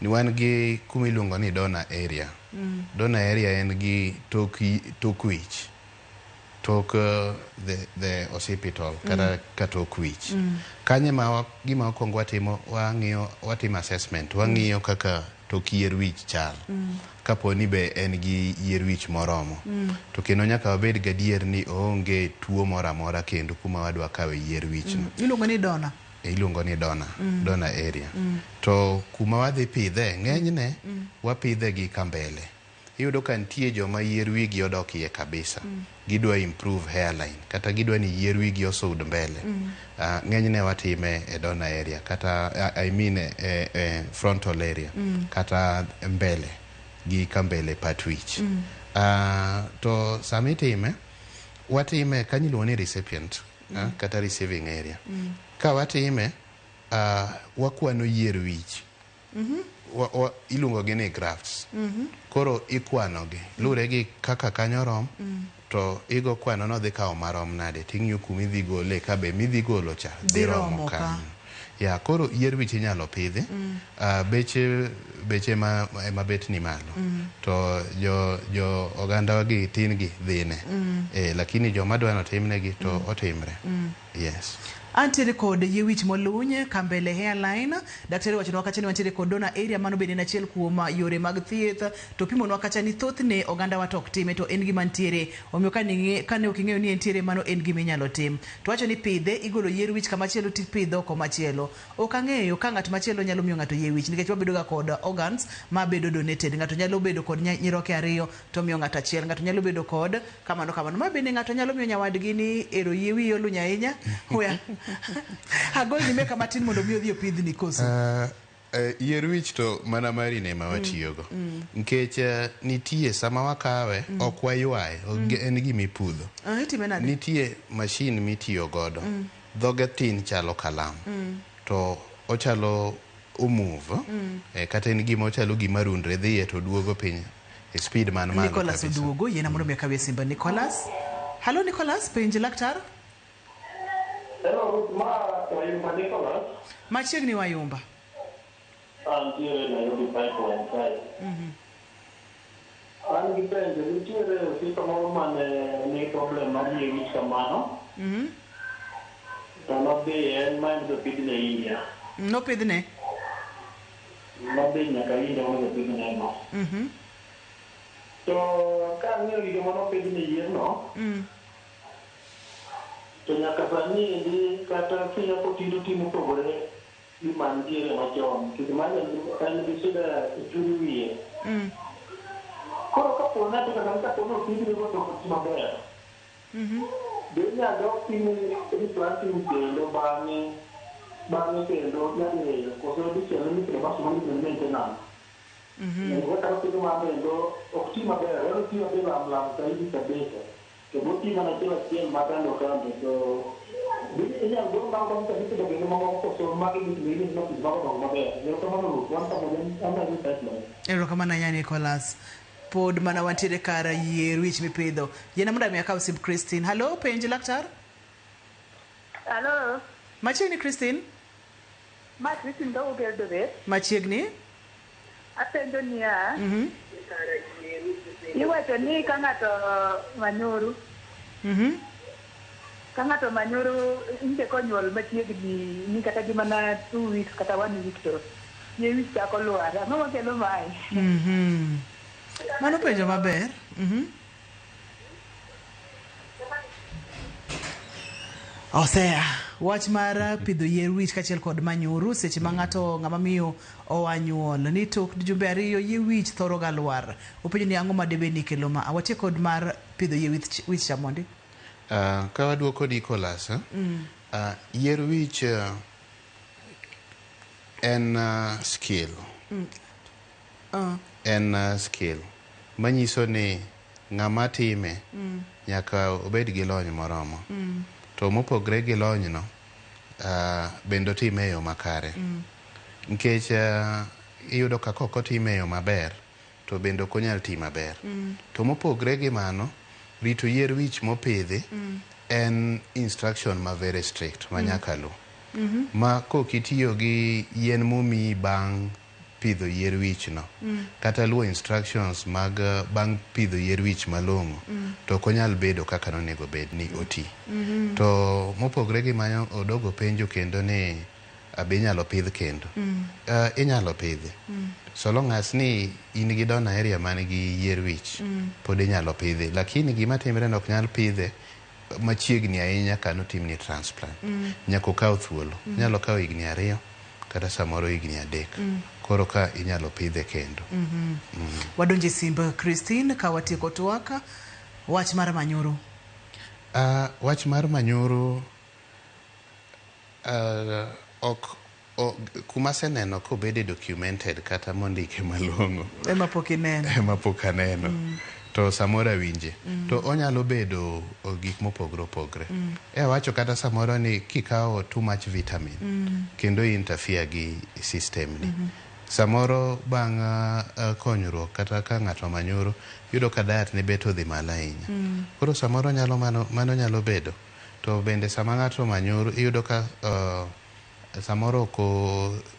Ni wan gi kuma iluongo ni donor area. Donor area en gi tok wich. Tok the occipital kata ka tok wich. Kanyo ema gima wakwongo watimo, wang'iyo, watimo assessment, wang'iyo kaka tok yier wich chal. Kapo ni be en gi yier wich moromo. To kendo nyaka wabed gadier ni oonge tuo moro amora kendo kuma wadwa kawe yier wich no. Iluongo ni donor. Iluongo ni donor, donor area. To kuma wadhi pidhe, ng'enyne wapidhe gi kambele. Iyudo ka nitie joma yier wigi odok iye kabisa. Gidwa improve hairline kata gidwa ni yier wigi osud mbele. Ng'enyne watime e donor area kata I mean e frontal area kata mbele gi kambele pat wich. To sama itime, watime kanyo iluongo ni recipient kata receiving area. Ka watime, wakwano yier wich. Iluongo gi ni grafts. Koro ikwano gi luwre gi kaka kanyo rom to igo kwano no dhi kawo marom nade ting'iyo kuma idhi gole ka be midhi golo cha dhi romo kanyo. Ya, koro yier wich inyalo pidhi. Beche ema bet ni malo. To jo oganda gi tin gi dhine. Lakini joma dwa notimnegi to otimre. Yes. Antiere kod yie wich moluny, kambele hairline. Daktari owachonwa kacha ni wantiere kod donor area, mano bende en achiel kuom yore mag thieth. To pimonwa kacha ni thothne oganda wa to ok time to en gima ntiere. Omiyo kane ok ing'eyo ni entiere mano en gima inyalo tim. To wacho ni pidhe, igolo yier wich kamachielo tipidho komachielo. Ok ang'eyo ka ng'at machielo nyalo miyo ng'ato yie wich nikech wabedo ga kod organs ma bedo donated. Ng'ato nyalo bedo kod nyiroke ariyo to omiyo ng'ato achiel. Ng'ato nyalo bedo kod kamano kamano. Ma bende ng'ato nyalo miyo nyawadgi ni ero yie wiyi oluny ahinya. Oya. Agolni meka matin mondo mi odhi opidhni koso. Yier wich to mana mari ema watiyogo. Nikech nitie sama wakawe ok waywaye, en gima ipudho. Ah, itime nade? Nitie machine mitiyo godo. Dhoge tin chalo kalam. To ochalo omove. Kata en gima ochalo gima rundre dhiye to duogo piny e speed man malo Nicholas kabisa. oduogo, yiena mondo mi akawie simba Nicholas. Hello Nicholas, penj laktar. Hello, Ruth, ma Wayumba Nicholas. Machiegni Wayumba. Antiere Nairobi Pipeline kae. An gi penjo, nitiere osiepa moro mane nigi problem mar yie wich kamano. To nodhi en ma en jopidhne India. Nopidhne? Nodhi nyaka India mondo jopidhne no. To ka ang'iyo gigo manopidhne yierno, to nyaka sani endi kata sinya koti to ti mopogore gi mantiere machon. Nikech mano en gi shida e chuny wiye. Koro kapo ni kata kapo ni opidhne go to ok oti maber. Be inyalo dok tim replanting kendo bang'e kendo nyadiriyo koso dichiel ni bas mondo ibed maintenance. Kata opidh mar kendo ok ti maber, en oti maber lam lam saidi kabisa. To boti mana achiel achiel ma kando kando to inyalo gol bang' bang' to ipidho kendo mamoko koso magi gik mi no pidh mago dongo maber. Erokamano Ruth, wan pamoja an Nairobi Pipeline. Erokamano ahinya Nicholas. Pod mana wantiere kar yier wich mipidho. Yiena mondo mi akaw simb Christine. Hello, penj laktar. Hello, Machiegni Christine. ma Christine kawuok Eldoret. Machiegni. Apenjo niya, iwacho ni ka ng'ato manyuru, ka ng'ato manyuru nche konyuol machiegni ni kata gi mana 2 weeks kata 1 week to yie wich chako lwar. Ang'o makelo mae? Mano penjo maber. Osea wach mar pidho yier wich kaachiel kod manyuru seche ma ng'ato ng'ama miyo oa nyuol ni tok jumbe ariyo yie wich thoro ga lwar. Openjo ni ang'o ma debed ni kelo ma. Watie kod mar pidho yie wich cha mondi. Ka waduoko Nicholas, yier wich en skill. En skill manyiso ni ng'ama time nyaka obed gi lony moromo. To mopogre gi lony no, bende otime e yo makare. Nikech iyudo ka kok otime e yo maber, to bende ok onyal ti maber. To mopogre gi mano, rito yier wich mopidhi en instruction ma very strict ma nyaka lu. Ma kok itiyo gi yien momiyi bang' pidho yier wich no, kata luwo instructions mag bang' pidho yier wich malong'o, to ok onyal bedo kaka nonego bed ni oti. To mopogre gi mano, odogo penjo kendo ni be inyalo pidh kendo. Inyalo pidhi. So long as ni in gi donor area man gi yier wich, pod inyalo pidhi. Lakini gima timre ni ok nyal pidhe machiegni ahinya ka notimni transplant. Nyaka okaw thuolo. Nyalo kawo higni 2 kata samoro higni 3. Koro ka inyalo pidhe kendo. Wadonje simb Christine ka watieko twak. Wach mar manyuru. Wach mar manyuru ok kuma aseneno kobede documented kata mondike malong'o Ema pok ineno. ema pok aneno. To samoro awinje. To onyalo bedo gik mopogre opogre. E awacho kata samoro ni kikawo too much vitamin kendo interfere gi system ni. Samoro bang' konyruok kata ka ng'ato manyuru yudo ka diet ne bet odhi malo ahinya. Koro samoro nyalo mano nyalo bedo. To bende sama ng'ato manyuru iyudo ka samoro ok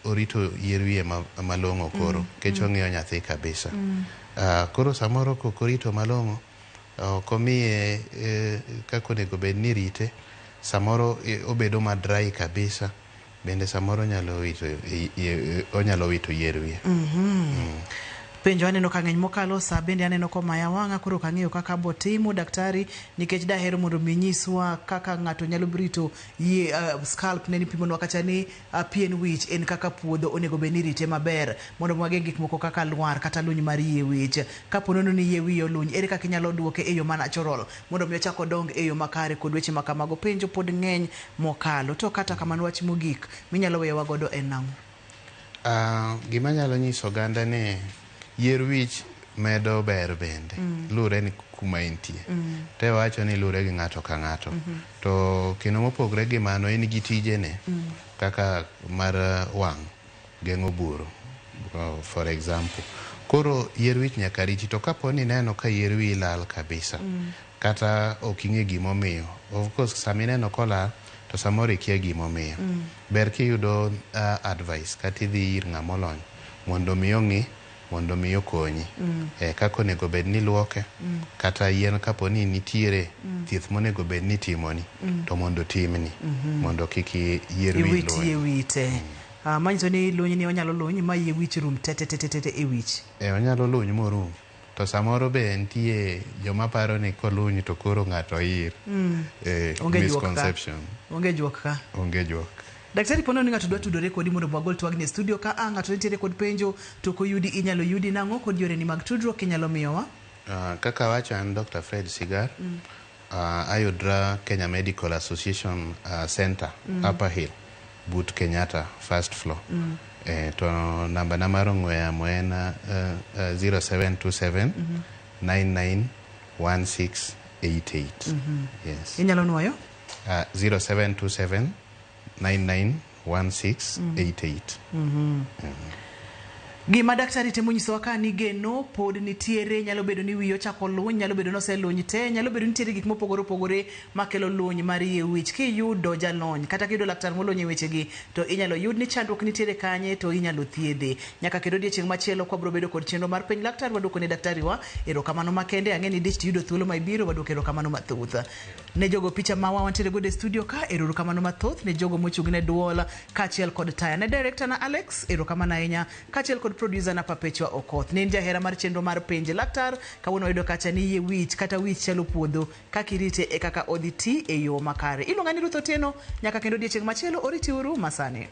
orito yier wiye malong'o koro nikech ong'iyo nyathi kabisa. Koro samoro kok orito malong'o ok omiye kaka onego bed ni irite Samoro obedo ma dry kabisa, bende samoro nyalo wito onyalo wito yier wiye. Penjo aneno ka ng'eny mokalo sa bende aneno komaya wang'a koro ok ang'eyo kaka abotimo daktari nikech dahero mondo mi nyiswa kaka ng'ato nyalo rito yie scalp ne nipimonwa kacha ni pien wich en kaka puodho onego bed ni irite maber mondo wageng' gik moko kaka lwar kata luny mar yie wich. Kapo nono ni yie wiyi oluny ere kaka inyalo duoke e yo ma natural mondo mi ochak odong e yo makare kod weche ma kamago. Penjo pod ng'eny mokalo to kata kamano wach mogik minyalo weyowa godo en nang'o? Gima anyalo nyiso oganda ni yier wich medo ber bende luwre ni kuma intie. Te wacho ni luwre gi ng'ato ka ng'ato. To kendo mopogre gi mano en gi tijene kaka mar wang' geng'o buru for example. Koro yier wich nyaka riti to kapo ni ineno ka yier wiyi lal kabisa kata ok ing'e gimomiyo of course sama ineno kolal to samoro ikia gimomiyo. Ber kiyudo advice kata idhi ir ng'ama olony mondo mi ong'i mondo mi okonyi kaka onego bed ni iluoke kata yien kapo ni nitiere thieth monego bed ni itimoni to mondo otimni mondo kik yier wiyi Iwit luny. yie wite. Manyiso ni luny ni onyalo luny ma yie wich rum te te te te te e wich. Onyalo luny morum to samoro be nitie joma paro ni koluny to koro ng'ato ir. Onge juok ka. Misconception. Onge juok ka. Onge juok. Daktari pono ni ng'ato dwa tudore kodi mondo wagol twagni e studio ka a ng'ato nitiere kod penjo to koyudi inyalo yudi nang'o kod yoreni mag tudruok inyalo miyowa? Kaka awacho an Dr. Fred Sigar. Ayudra Kenya Medical Association Center, Upper Hill, but Kenyatta, first floor. To namba na mar ong'we yamo en 0727 991688. Yes. Inyalo nuoyo? 0727 991688. Gima daktari temo nyisowa ka ni geno pod nitiere, nyalo bedo ni wiyi ochako luny, nyalo bedo ni oseluny te, nyalo bedo ni nitiere gik mopogore opogore makelo luny mar yie wich. Kiyudo jalony kata kiyudo laktar molony e wechegi to inyalo yud ni chandruok nitiere kanye to inyalo thiedhe. Nyaka kendo odiechieng' machielo kwabro bedo kod chenro mar penj laktar, waduoko ne daktari wa erokamano makende. Ang'e ni dich tiyudo thuolo ma ibiro, waduoko erokamano mathoth. Ne jogo picha mawa wantiere godo e studio ka, erokamano mathoth ne jogo mochung' ne duol kaachiel kod taya. Ne director na Alex, erokamano ahinya, kaachiel kod producer na Perpetua Okoth. Ne in jahera mar chenro mar penj laktar, kawuono wayudo kacha ni yie wich kata wich chalo puodho, kaka irite e kaka odhi ti e yo makare. Iluonga ni Ruth Otieno, nyaka kendo odiechieng' machielo oriti uru masani.